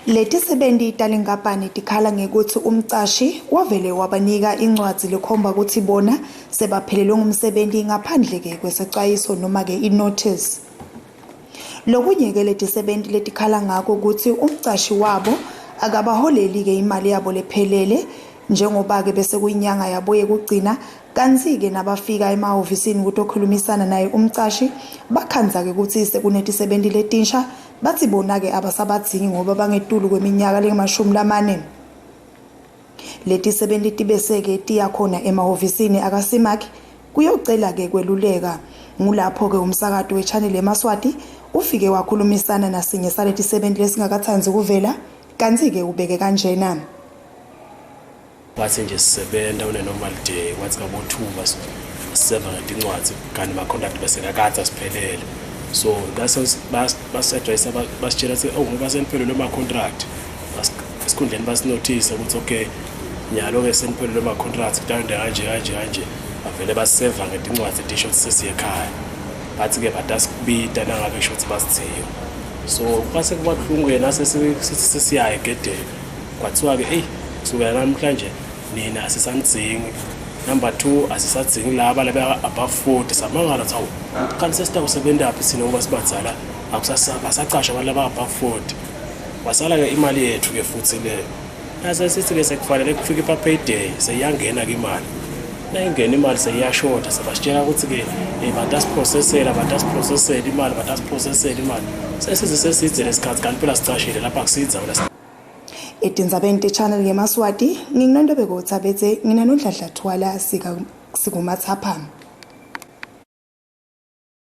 Letisebenti talenkampani tikhala ngekutsi umcashi wavele wabanika incwadzi lekhomba kutsi bona sebaphelelwe ngumsebenti ngaphandle-ke kwesecwayiso noma-ke i-notice. Lokunye-ke letisebenti letikhala ngako kutsi umcashi wabo akabaholeli-ke imali yabo lephelele njengoba-ke bese kuyinyanga yabo yekugcina, kantsi-ke nabafika emahhovisini kutokhulumisana naye umcashi bakhandza-ke kutsi sekunetisebenti letinsha, batsi bona-ke abasabadzingi ngoba bangetulu kweminyaka lengamashumi lamane. Letisebenti tibese-ke tiya khona emahhovisini akaSimak kuyocela-ke kweluleka. Ngulapho-ke umsakato we-Channel yemaSwati ufike wakhulumisana nasinye saletisebenti lesingakatsandzi kuvela, kantsi-ke ubeke kanjena. Kwathi nje sisebenza une-normal day, kwathi ngabo-2 basiseva ngetincwadzi kanti ma-contract bese kakade asiphelele. So basi-advise, basitshela ukuthi, oh, ngoba seniphelelwe ama-contract, esikhundleni basinothise ukuthi, okay, nyalo-ke seniphelelwe ama-contract, kutawenta kanje kanje kanje, bavele baseva ngetincwadzi tisho ukuthi sesiye ekhaya. Bathi-ke batasikubita nangabe kusho ukuthi basidzinga. So kwase kuba buhlungu-ke nase sesiya egedeni, kwathiwa-ke, eyi, kusukela namhlanje nina asisanidzingi. Number two, asisadzingi laba laba above 40. Samangala ukuthi, hawu, kanti sesitawusebentaphi thina ngoba sibadzala, basacasha abantu laba above 40? Kwasala-ke imali yethu-ke futhi le. Nase sithi-ke sekufanele kufike ipa-payday, seyiyangena-ke imali. Nayingena imali seyiyashoda, sebasitshela ukuthi-ke batasiprocessela, batasiprocessela imali, batasiprocessela imali. Sesize sesidze lesikhathi, kanti phela sicashile lapha, akusiyindzawo la. Etindzabeni te-Channel yemaSwati, nginguNontobeko Tsabetse, nginanondladla Thwala sikumatsapha.